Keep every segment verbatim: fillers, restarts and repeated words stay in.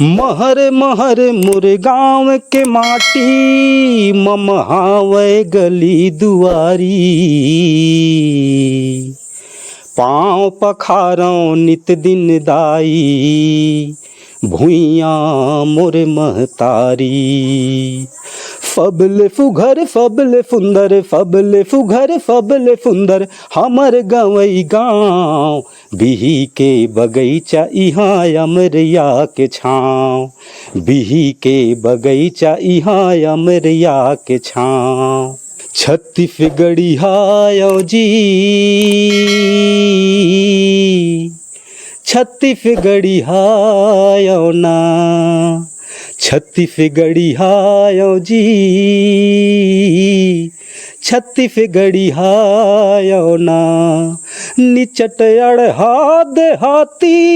महर महर मोर गांव के माटी, ममहावय गली दुआरी। पांव पखारंव नित दिन दाई, भुइयां मोर महतारी। फबले फुघर, फबले फुंदर, फबले फुघर, फबले फुंदर, हमर गंवई गांव। बिही के बगइचा इहां अमरिया के छांव, बिही के बगइचा इहां अमरिया के छांव। छत्तीसगढ़िहायव जी, छत्तीसगढ़िहायव ना, छत्तीसगढ़िहायव जी, छत्तीसगढ़िहायव ना। निचट अड़हा देहाती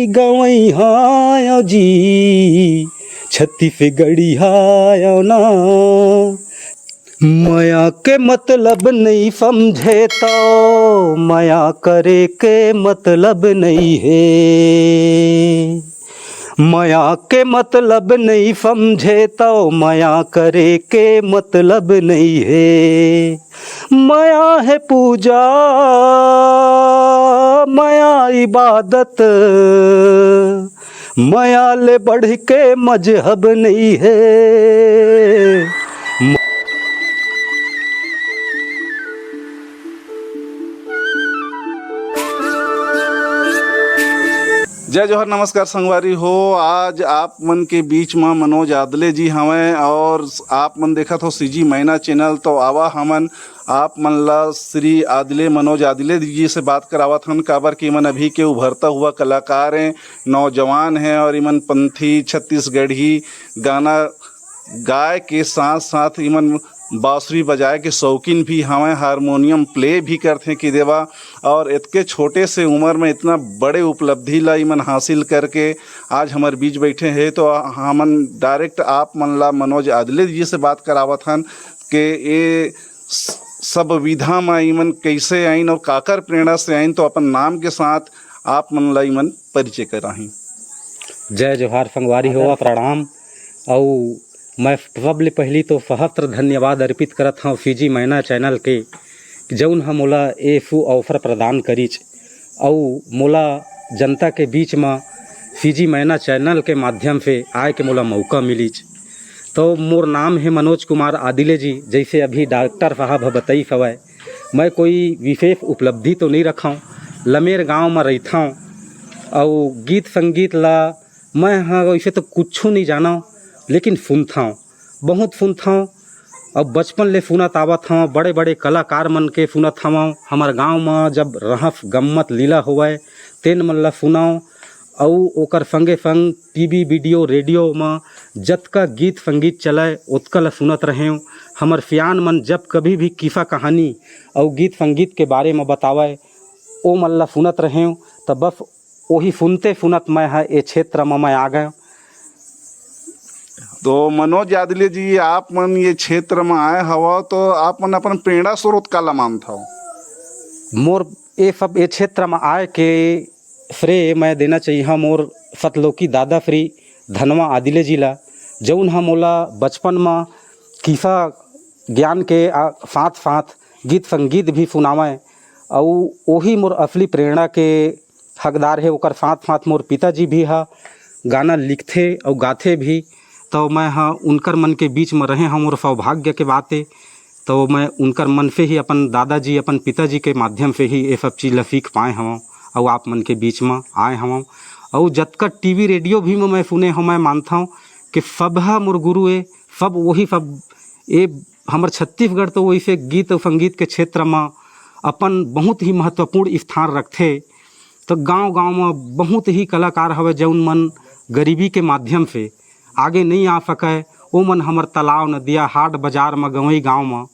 गंवइहायव जी, छत्तीसगढ़िहायव ना। मया के मतलब नइ समझे तव मया करे के मतलब नइ हे। मया के मतलब नइ समझे तव मया करे के मतलब नइ हे। मया हे पूजा, मया इबादत, मया ले बढ़ के मजहब नइ हे। जय जोहार, नमस्कार संगवारी हो। आज आप मन के बीच म मनोज आदले जी हवंय और आप मन देखत हो सीजी मैना चैनल। तो आवा हमन आप मन ला श्री आदले, मनोज आदले जी से बात करावत हन, काबर कि इमन अभी के उभरता हुआ कलाकार हैं, नौजवान हैं और इमन पंथी छत्तीसगढ़ी गाना गाए के साथ साथ इमन बांसुरी बजाए के शौकीन भी हवंय, हारमोनियम प्ले भी करथे कि देवा। और इतके छोटे से उम्र में इतना बड़े उपलब्धि ला इमन हासिल करके आज हमर बीच बैठे हैं, तो हमन डायरेक्ट आप मन ला मनोज आदले जी से बात करावत हन के ये स-, सब विधा म इमन कैसे आइन और काकर प्रेरणा से आइन, तो अपन नाम के साथ आप मन ला इमन परिचय कराही। जय जोहार संगवारी हो, प्रणाम। अउ मैं सबले पहिली तो सहस्त्र धन्यवाद अर्पित करत हंव सीजी मैना चैनल के, जउन ह मोला ए सु अवसर प्रदान करिच, अउ मोला जनता के बीच म सीजी मैना चैनल के माध्यम से आए के मोला मौका मिलिच। तो मोर नाम हे मनोज कुमार आदिले जी, जैसे अभी डॉक्टर साहब ह बताइस हवय। मैं कोई विशेष उपलब्धि तो नइ रखंव, लमेर गांव म रहिथंव, अउ गीत संगीत ला मैं ह वैसे तो कुछू नइ जानंव, लेकिन सुनथंव, बहुत सुनथंव। अउ बचपन ले सुनत आवत हंव, बड़े-बड़े कलाकार मन के सुनत हवंव। हमर गांव म जब रहस गम्मत लीला होवय, तेन मन ला सुनंव, अउ ओकर संगे-संग टीवी, वीडियो, रेडियो म जतका गीत संगीत चलय, ओतका ला सुनत रहेंव। हमर सियान मन जब कभी भी किस्सा कहानी अउ गीत संगीत के बारे म बतावय, ओ मन ला सुनत रहेंव, त बस ओही सुनते सुनत मैं ह ए क्षेत्र म मैं आ गए। तो मनोज आदले जी, आप मन ये क्षेत्र म आए हवव, तो आप मन अपन प्रेरणा स्रोत काला मानथव? मोर ए सब ए क्षेत्र म आए के श्रेय मैं देना चाहिए मोर सतलोकी दादा श्री धनवा आदिले जी ला, जउन ह मोला बचपन म किस्सा ज्ञान के आ, साथ साथ गीत संगीत भी सुनावय, अउ ओही मोर असली प्रेरणा के हकदार हे। ओकर साथ साथ मोर पिताजी भी ह गाना लिखथे अउ गाथे भी, तो मैं ह उनकर मन के बीच म रहे हंव, मोर सौभाग्य के बात ए। तो मैं उनकर मन से ही अपन दादाजी, अपन पिताजी के माध्यम से ही ये सब चीज ला सीख पाए हवं, अउ आप मन के बीच म आए हवं। अउ जतका टीवी रेडियो भी म मैं सुने हवं, मैं मानथंव कि सब ह मोर गुरु ए, सब वही सब ए। हमर छत्तीसगढ़ तो वैसे गीत अउ संगीत के क्षेत्र म अपन बहुत ही महत्वपूर्ण स्थान रखथे। तो गांव-गांव म बहुत ही कलाकार हवय, जउन मन गरीबी के माध्यम से आगे नइ आ सकय, ओ मन हमर तालाब, नदिया, हाट, बाजार म, गंवई गांव म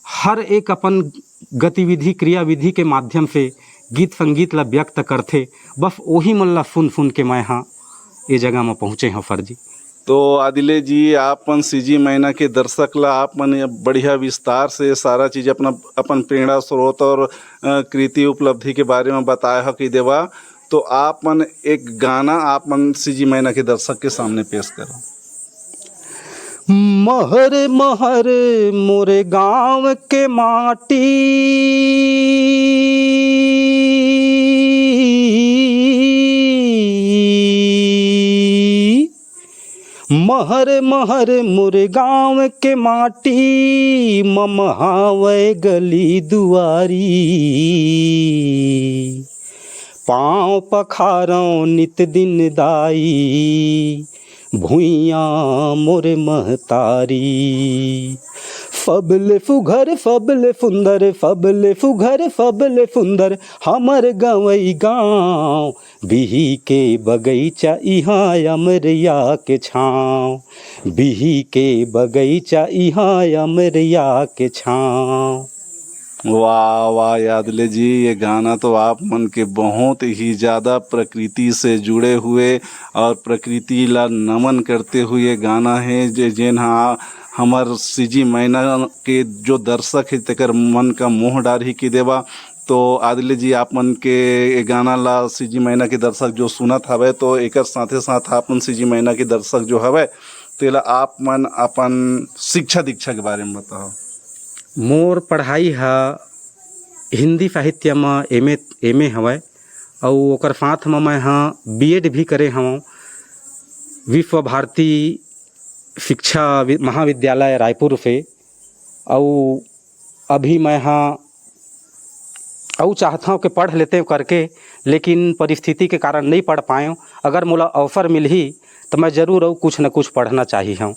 हर एक अपन गतिविधि, क्रियाविधि के माध्यम से गीत संगीत ला व्यक्त करथे। बस ओही मन ला सुन सुन के मैं ह ए जगह म पहुँचे हंव सर जी। तो आदिले जी, आप मन सीजी मैना के दर्शक ला आप मन बढ़िया विस्तार से सारा चीज अपना, अपन प्रेरणा स्रोत और, अ, कृति उपलब्धि के बारे में बताए हो कि देवा। तो आप मन एक गाना आप मन सीजी मैना के दर्शक के सामने पेश करो। महर महर मोरे गांव के माटी, महर महर मोरे गांव के माटी, ममहावय गली दुआरी। पांव पखारंव नित दिन दाई, भुइयां मोर महतारी। फबले फुघर फबले फुंदर, फबले फुघर फबले फुंदर, हमर गंवई गांव। बिही के बगइचा इहां अमरिया के छांव, बिही के बगइचा इहां अमरिया के छांव। वाह वाह आदिले जी, ये गाना तो आप मन के बहुत ही ज़्यादा प्रकृति से जुड़े हुए और प्रकृति ला नमन करते हुए गाना है, जे जेन हा हमर सीजी मैना के जो दर्शक है तेकर मन का मोह डारही की देवा। तो आदिले जी, आप मन के ये गाना ला सीजी मैना के दर्शक जो सुनत हवे, तो एकर साथे साथ आप मन सीजी मैना के दर्शक जो हवे, तेला आप मन अपन शिक्षा दीक्षा के बारे में बताओ। मोर पढ़ाई ह हिंदी साहित्य म एमए, एमए हवय, अउ ओकर साथ म मैं ह बीएड भी करे हवं विश्व भारती शिक्षा वि-, महाविद्यालय रायपुर से। अउ अभी मैं ह अउ चाहत हंव कि पढ़ लेतेंव करके, लेकिन परिस्थिति के कारण नइ पढ़ पाएंव। अगर मोला अवसर मिलही, त मैं जरूर अउ कुछ न कुछ पढ़ना चाही हंव।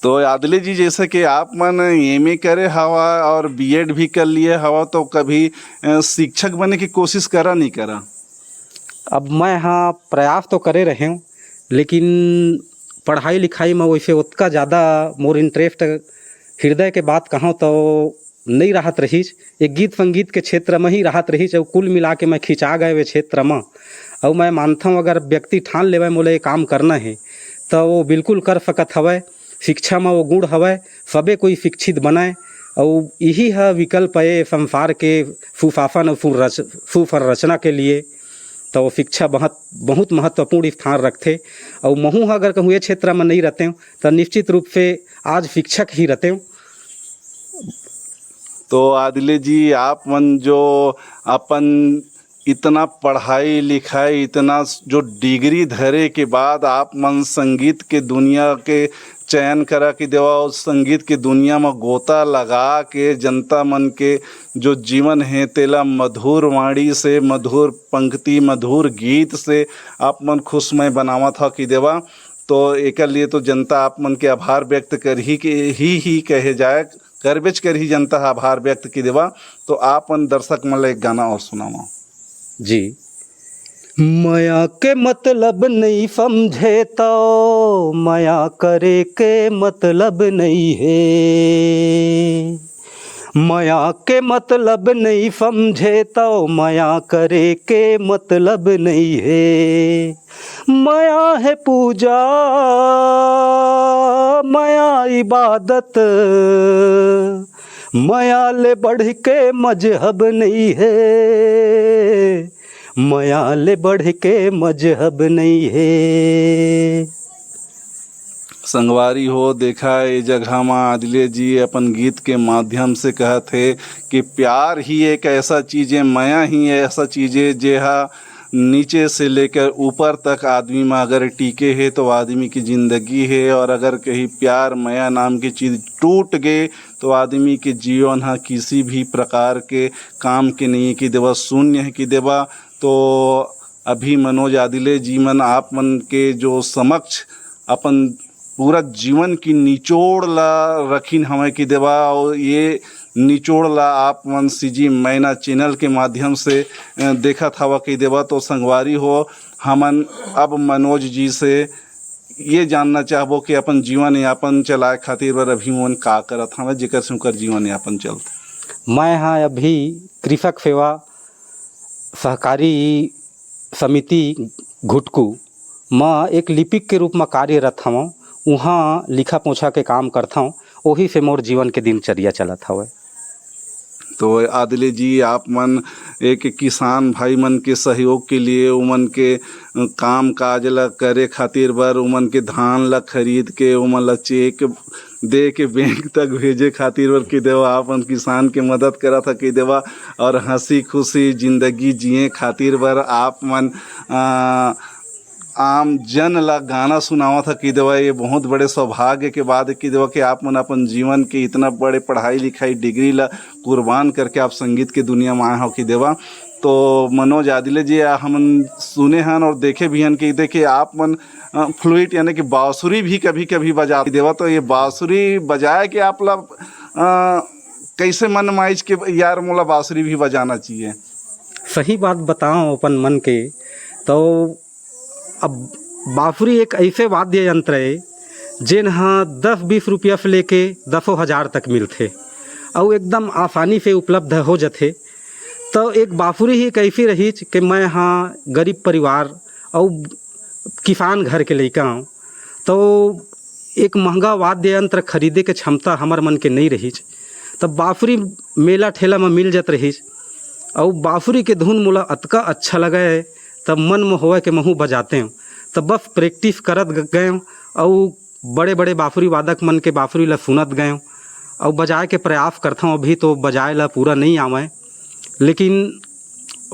तो आदिले जी, जैसे कि आप मन एमए करे हवा और बीएड भी कर लिए हवा, तो कभी, अ, शिक्षक बने की कोशिश करा नहीं करा? अब मैं ह प्रयास तो करे रहेंव, लेकिन पढ़ाई लिखाई म वैसे ओतका ज़्यादा मोर इंटरेस्ट, हृदय के बात कहंव तो नइ राहत रहिस, ये गीत संगीत के क्षेत्र म ही राहत रहिस, अउ कुल मिला के मैं खिंचा गए वे क्षेत्र म। अउ मैं मानथंव, अगर व्यक्ति ठान लेवय मोला ये काम करना हे, त वो बिल्कुल कर सकत हवय। शिक्षा म वो गुण हवय, सबे कोई शिक्षित बनय, अउ इही ह विकल्प ए संसार के सुशासन अउ सुरच-, सुसंरचना के लिए। त वो शिक्षा बहुत, बहुत महत्वपूर्ण स्थान रखथे। अउ महूँ ह अगर कहूँ ये क्षेत्र म नइ रहतेंव, त निश्चित रूप से आज शिक्षक ही रहतेंव। तो आदिले जी, आप मन जो अपन इतना पढ़ाई लिखाई, इतना जो डिग्री धरे के बाद आप मन संगीत के दुनिया के चयन करा के देवा, और संगीत के दुनिया म गोता लगा के जनता मन के जो जीवन हे, तेला मधुर वाणी से, मधुर पंक्ति, मधुर गीत से आप मन खुशमय बनावत ह कि देवा। तो एकर लिए तो जनता आप मन के आभार व्यक्त करही के ही, ही कहे जाए, करबेच करही जनता ह आभार व्यक्त कि देवा। तो आप मन दर्शक मन ला एक गाना और सुनावा। जी। मया के मतलब नइ समझे तो मया करे के मतलब नइ हे। मया के मतलब नइ समझे तो मया करे के मतलब नइ हे। मया हे पूजा, मया इबादत, मया ले बढ़ के मजहब नइ हे, मया ले बढ़ के मजहब नइ हे। संगवारी हो, देखा, ए जगह म आदिले जी अपन गीत के माध्यम से कहत हे कि प्यार ही एक ऐसा चीज हे, मया ही ऐसा चीज हे, जे हा नीचे से लेकर ऊपर तक आदमी म अगर टिके हे, तो आदमी की जिंदगी हे, और अगर कहीं प्यार मया नाम की चीज टूट गे, तो आदमी के जीवन ह किसी भी प्रकार के काम के नहीं हे कि देवा, शून्य हे कि देवा। तो अभी मनोज आदिले जी मन आप मन के जो समक्ष अपन पूरा जीवन की निचोड़ ला रखिन हवय कि देवा, और ये निचोड़ ला आप मन सीजी मैना चैनल के माध्यम से, अ, देखत हवा कि देवा। तो संगवारी हो, हमन अब मनोज जी से ये जानना चाहबो कि अपन जीवन यापन चलाए खातिर बर अभी मन का करत हवय, जेकर से उनकर जीवन यापन चलथे। मैं ह अभी कृषक सेवा सहकारी समिति घुटकू म एक लिपिक के रूप म कार्यरत हवं। उहाँ लिखा पोछा के काम करथंव, ओही से मोर जीवन के दिनचर्या चलत हवय। तो आदिले जी, आप मन एक किसान भाई मन के सहयोग के लिए, उमन के काम काज ला करे खातिर बर, उमन के धान ला खरीद के, उमन ला चेक दे के बैंक तक भेजे खातिर बर कहि देवा, आप मन किसान के मदद करत हा कहि देवा, और हंसी खुशी जिंदगी जिए खातिर बर आप मन, अ, आम जन ला गाना सुनावत हा कहि देवा। ये बहुत बड़े सौभाग्य के बात है कहि देवा कि आप मन अपन जीवन के इतना बड़े पढ़ाई लिखाई डिग्री ला कुर्बान करके आप संगीत के दुनिया में आए हो कहि देवा। तो मनोज आदिले जी, आ, हमन सुने हन और देखे भी हन कि देखिए, आप मन, अ, फ्लूट यानी कि बांसुरी भी कभी कभी बजा देवा। तो ये बांसुरी बजाए के आप ला, अ, कैसे मन माइज के, "यार, मोला बांसुरी भी बजाना चाहिए"? सही बात बताओ अपन मन के, तो अब बांसुरी एक ऐसे वाद्य यंत्र है, जेन ह दस बीस रुपया से लेके दसों हजार तक मिलथे, अउ एकदम आसानी से उपलब्ध हो जथे। तो एक बांसुरी ही एक ऐसी रहीच कि मैं हाँ गरीब परिवार अउ किसान घर के लइका हूँ, तो एक महंगा वाद्य यंत्र खरीदे के क्षमता हमर मन के नहीं रहीच। तब बांसुरी मेला ठेला में मिल जात रहीच, अउ बांसुरी के धुन मोला अतका अच्छा लगे, तब मन में होवे के महू बजाते हूँ। तब बस प्रैक्टिस करत ग-, गए हूँ, अउ बड़े-बड़े बांसुरी वादक मन के बांसुरी ला सुनत गए हूँ, अउ बजाए के प्रयास करता हूँ। अभी तो बजाए ला पूरा नहीं आवे, लेकिन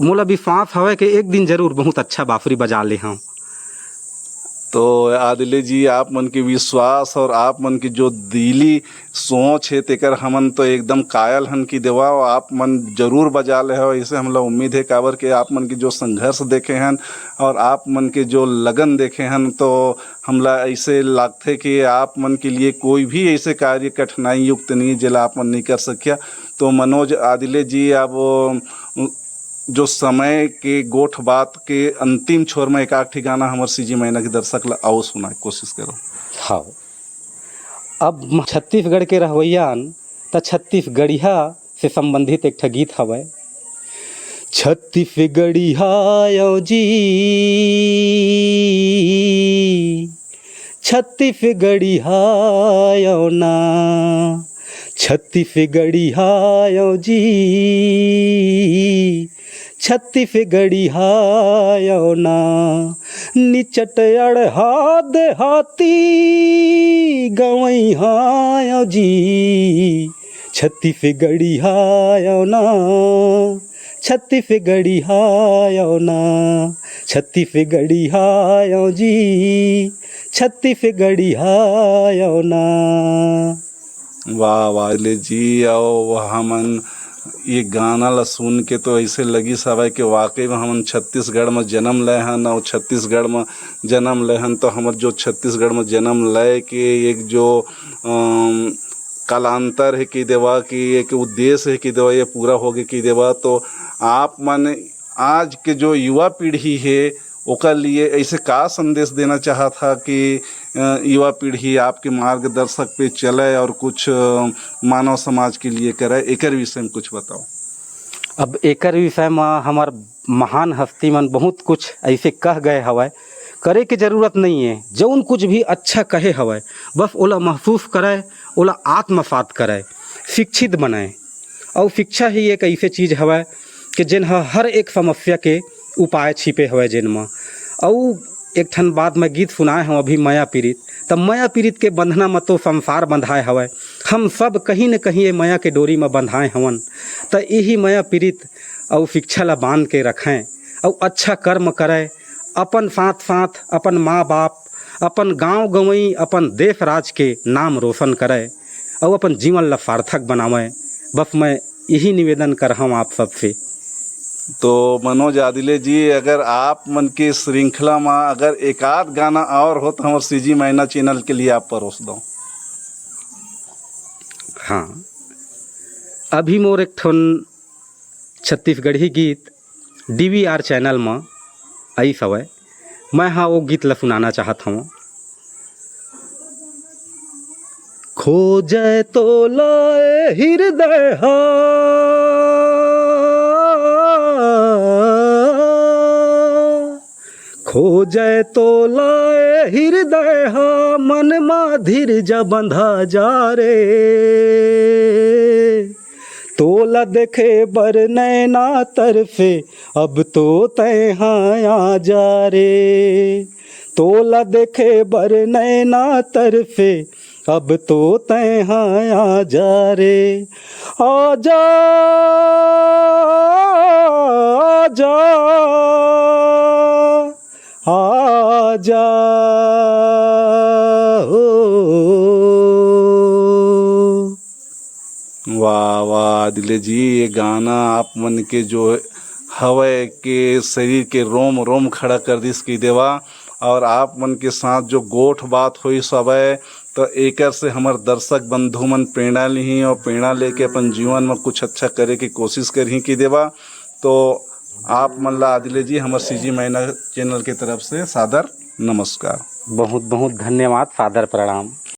मोला विश्वास हवे कि एक दिन जरूर बहुत अच्छा बांसुरी बजा ले हम। तो आदिले जी, आप मन के विश्वास और आप मन के जो दिली सोच है, तेकर हमन तो एकदम कायल हन कि देवा, आप मन जरूर बजा ले हो, ऐसे हमला उम्मीद है, काबर के आप मन के जो संघर्ष देखे हन और आप मन के जो लगन देखे हन, तो हमला ऐसे लागथे कि आप मन के लिए कोई भी ऐसे कार्य कठिनाई युक्त नहीं है, जेला आप मन नहीं कर सकिया। तो मनोज आदिले जी, अब जो समय के गोठ बात के अंतिम छोर में एक आध ठी गाना हमर सीजी मैना के दर्शक ला आओ सुनाए कोशिश करो। हाँ, अब म-, छत्तीसगढ़ के रहवैया अन, त छत्तीसगढ़िया से संबंधित एक ठा गीत हवय। छत्तीसगढ़िया यो जी, छत्तीसगढ़िया यो ना, छत्तीसगढ़िया यो जी, छत्तीसगढ़िया यो ना, निचट अड़हा देहाती गवैहा यो जी, छत्तीसगढ़िया यो ना, छत्तीसगढ़िया यो ना, छत्तीसगढ़िया यो जी, छत्तीसगढ़िया यो ना। वाह, वाह, ले जी, अउ हमन ये गाना ला सुन के तो ऐसे लगिस हवय कि वाकई में हमन छत्तीसगढ़ में जन्म ले हन, अउ छत्तीसगढ़ में जन्म ले हन, तो हमर जो छत्तीसगढ़ में जन्म ले के एक जो, अम, कालांतर है कहि देवा, कि एक उद्देश्य है कहि देवा, ये पूरा होगे कहि देवा। तो आप मन आज के जो युवा पीढ़ी है, ओकर लिए ऐसे का संदेश देना चाहत हा कि, अ, युवा पीढ़ी आपके मार्गदर्शक पे चले और कुछ, अ, मानव समाज के लिए करे, एकर विषय में कुछ बताओ। अब एकर विषय में हमर महान हस्ती मन बहुत कुछ ऐसे कह गए हवय, करे के जरूरत नहीं है। जौन कुछ भी अच्छा कहे हवय, बस ओला महसूस करे, ओला आत्मसात करे, शिक्षित बने। अउ शिक्षा ही एक ऐसे चीज हवय कि जेन ह हर एक समस्या के उपाय छिपे हवय जेन म। अउ एक ठन बात मैं गीत सुनाए हूँ अभी, मया पीरित। त मया पीरित के बंधना म तो संसार बंधाए हवय, हम सब कहीं न कहीं ये मया के डोरी म बंधाए हवन। त यही मया पीरित अउ शिक्षा ला बांध के रखें, अउ अच्छा कर्म करे, अपन साथ साथ अपन माँ बाप, अपन गांव गंवई, अपन देश राज के नाम रोशन करे, अउ अपन जीवन ला सार्थक बनावे। बस मैं यही निवेदन करहूँ आप सबसे। तो मनोज आदिले जी, अगर आप मन के श्रृंखला में अगर एक आध गाना और हो तो हमर सीजी मैना चैनल के लिए आप परोस दो। हाँ, अभी मोर एक ठन छत्तीसगढ़ी गीत डीवीआर चैनल म आइस हवय, मैं हा वो गीत ल सुनाना चाहत हवं। खोजय तोला ए हृदय हा, खोजय तोला ए हृदय हा, मन मा धीरज बंधा जा रे। तोला देखे बर नैना तरफे, अब तो तैं हा आ जा रे। तोला देखे बर नैना तरफे, अब तो तैं हा आ जा रे। आ जा, आ जा, आ जा, हो। वाह, वाह, आदिले जी, ये गाना आप मन के जो हवय के शरीर के रोम रोम खड़ा कर दिस कहि देवा। और आप मन के साथ जो गोठ बात होइस हवय, तो एकर से हमर दर्शक बंधु मन प्रेरणा लिही और प्रेरणा लेके अपन जीवन में कुछ अच्छा करे के कोशिश करही कहि देवा। तो आप मन ला आदिले जी हमर सीजी मैना चैनल के तरफ से सादर नमस्कार। बहुत बहुत धन्यवाद, सादर प्रणाम।